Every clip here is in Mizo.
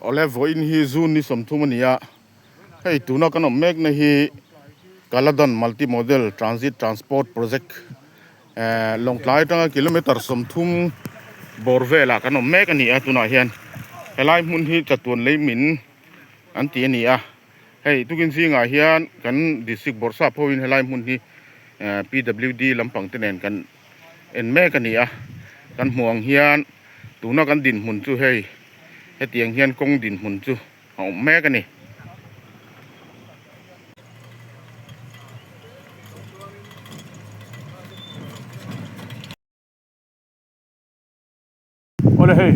Awle vawiin hi June ni 30 a ni a, hei tuna kan awm mekna hi Kaladan Multi Model Transit Transport Project eh Lawngtlai atanga kilometer 30 bawr velah kan awm mek a ni a tunah hian helai hmun hi chatuan lei min an ti a ni a, hei tukin zingah hian kan district bawrhsap hoin helai hmun hi eh PWD lampang te nen kan en mek a ni a, kan hmuh ang hian tuna kan dinhmun chu hei hetiang hian kawng dinhmun chu a awm mek a ni. Awle hei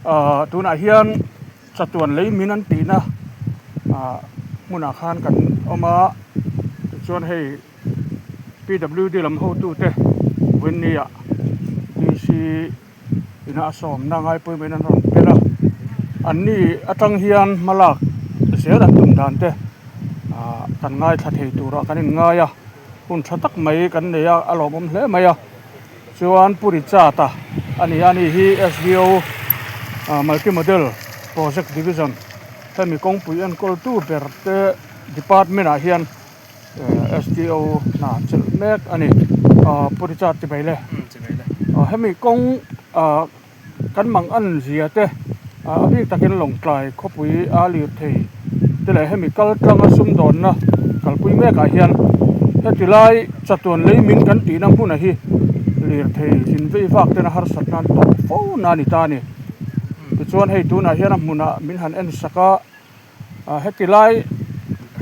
ah tunah hian chatuan lei min an tihna ah hmunah khan kan awm a tichuan hei PWD lam hotute Winnie ah DC ina a sawmna ngai pawimawhin an rawn tel a anni atang hian hma lak zel an tum dan te ah kan ngaithla thei turah kan inngai a hun tha tak mai kan nei a a lawmawm hle mai a. Chuan Pu Richard-a a ni a, ani hi SDO Multi Model Project Division hemi kawngpui enkawltu ber te department ah hian SDO hna chelh mek a ni. Pu Richard chibai le. Hemi kawng Kan mang an zia te a bik takin Lawngtlai khawpui a lirthei te leh hemi kal tlanga sumdawnna kalpui mekah hian heti lai chatuan lei min kan tihna hmuna hi lirthei zin vei vak tena harsat nan tawp fo na a ni ta a ni. Tichuan hei tunah hian a hmunah min han en sak a. Heti lai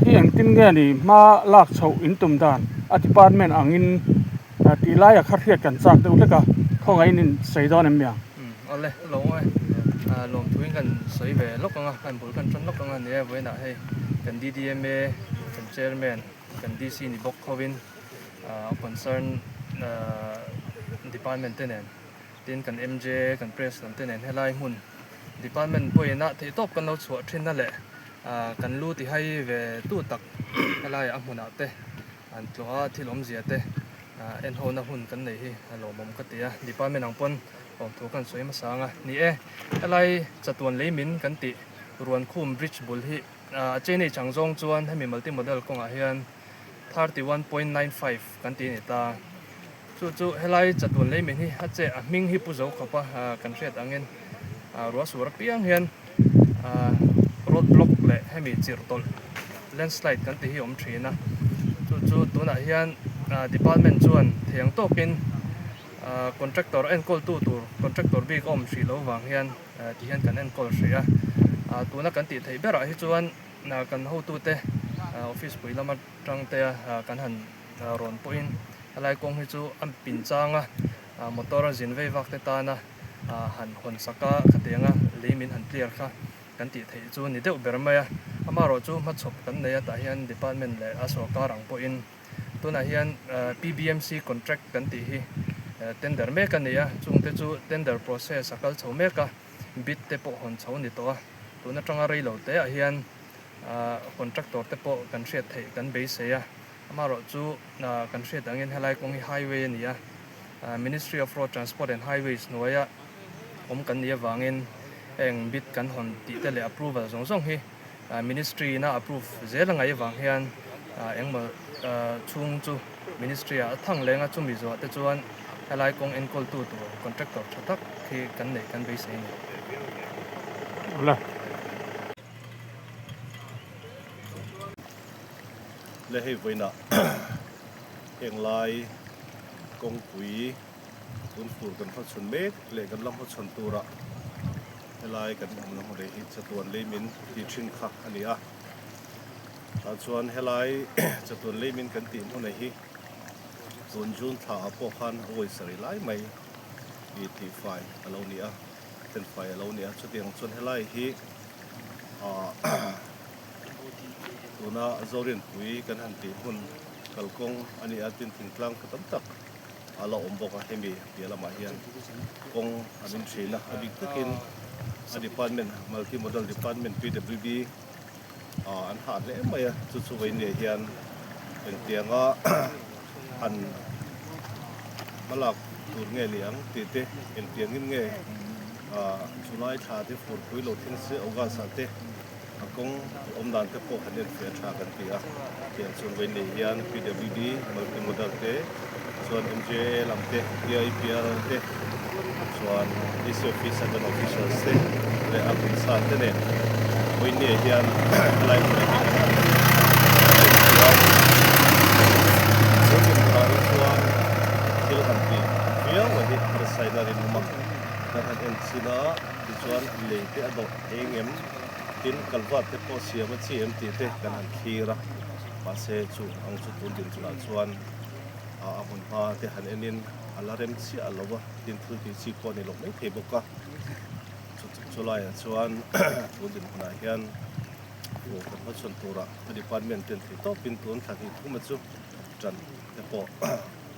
hi engtin nge ni hma lak chhoh in tum dan a department angin tih laia kha hriat kan chak deuh hlek a, khawngaihin in sawi dawn em mi ang? Awle lo e, lawmthuin kan sawi ve lawk ang a, kan bul kan tan lawk ang a ni e, vawiinah hei kan DDMA kan chairman kan DC ni bawk hovin concern department te nen Tin, kan MJ, kan press lam te nen helai hmun department pawhin a theihtawp kan lo chhuah thinna leh kan lu tihai ve tu tak helaiah a hmunah te an tlawh a, thil awmzia te enhona hun kan nei hi a lawmawm ka ti a, department ang pawn awmthu kan sawi hmasa ang a ni e. Helai chatuan lei min kan tih Ruankhum bridge bul hi a chainage ang zawng chuan hemi multi model kawngah hian 31.95 kan ti a ni ta. Chu chu helai chatuan lei min hi a che a hming hi pu zo khawp a kan hriat angin ruah sur apiang hian road block leh hemi chirh tawlh landslide kan tih hi a awm thin a, chu chu tunah hian department chuan thei ang tawkin contractor enkawltu tur contractor bik a awm hrih loh vang hian ti hian kan enkawl hrih a, tuna kan tih theih berah hi chuan kan hotute office pui lama tangte kan han rawn pawhin helai kawng hi chu a pin chang a, motor a zin vei vak te tana han hawn sak a khatiang a lei min han clear kha kan tih theih chu ni deuh ber mai a, amaherawh chu hmachhawp kan nei a tah hian department leh a sorkar ang pawhin tunah hian PBMC contract kan tih hi tender mek a ni a, chungte chu tender process a kal chho mek a, bid te pawh hawn chho ni tawh a, tun atanga rei lo te ah hian contractor te pawh kan hriat theih kan beisei a. Amaherawh chu kan hriat angin helai kawng hi highway a ni a, Ministry of Road Transport and Highways hnuaia awm kan nih avangin heng bid kan hawn tih te leh approval zawng zawng hi Ministry ina approve zel a ngaih avang hian engmaw chhung chu Ministry ah a thang leng a, chumi zuah te chuan helai kawng enkawltu tur contractor tha tak hi kan neih kan beisei a ni. Le hei vawiinah heng lai kawngpui tun fur kan hmachhawn mek leh kan la hmachhawn turah helai kan awmna hmun rei hi chatuan lei min tih thin kha a ni a. Tah chuan helai chatuan lei min kan tih hmun hi tun June thla ah pawh khan a uaisa rei lai mai i tihfai a lo ni a, thenfai a lo ni a. Chutiang chuan helai hi ah Tuna Zorinpui kan han tih hmun kalkawng a ni a, tin thingtlang khaw tam tak a la awm bawk a, hemi piah lamah hian kawng an in thin a, a bik takin a department Multi Modal Department PWD an hah hle mai a, chu chu vawinia hian engtianga han hmalak tur nge ni ang tih te engtiangin nge. July thla te furpui lo thleng se August ah te a kawng awm dan te pawh han en feh tha kan ti a. Tiang chuan vawiin nei hian PWD multi modal te chuan MJA lam te PIPRL te chuan DC office a kan officials te leh a hmun sa te nen vawiin ni ah hian helai hmunah hi kan han en chuan tun hmunah hi chuan thil han tih viau a hi harsaina rinawm a kan han en chin a tichuan lei te a dawh eng em tin kalvat te pawh siam a chi em tih te kan han thlir a mahse chu ang chu tun din chungah chuan a hmun hma te han enin a la rem chiah lo a tin thil tih chi pawh a ni lo maithei bawk a chu laiah chuan tun din hunah hian aw kan hmachhawn turah a department ten thei tawpin tun thla hnih thuma chu tan te pawh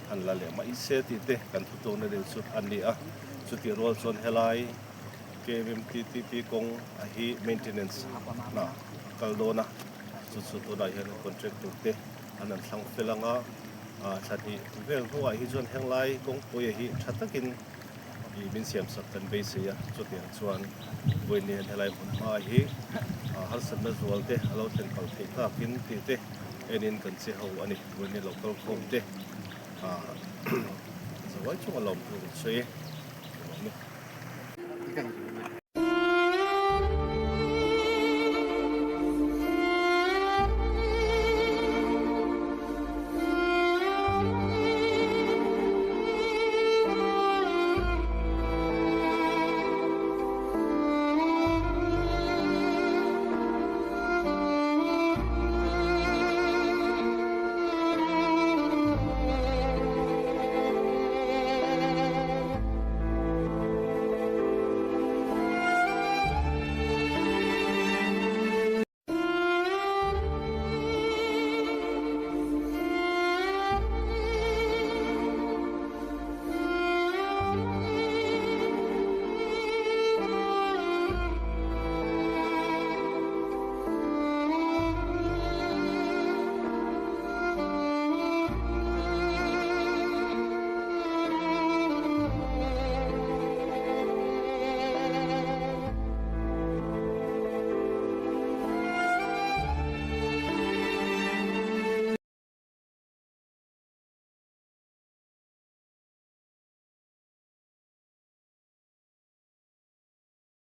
han la leh mai se tih te kan thutlukna deuh chu a ni a chutih rual chuan helai KMMTTP kawng a hi maintenance hna a kal dawn a chu chu tunah hian contractor te an han thlang fel ang a thla hnih vel hnuah hi chuan henglai kawngpui a hi tha takin ih min siam sak kan beisei a chutiang chuan vawiin hian helai hmun hma hi harsatna zual te a lo thlen palh theih takin tih te enin kan che ho a ni vawiin hi lo kal khawm te ah zawai chunga lawmtu kan sawi e.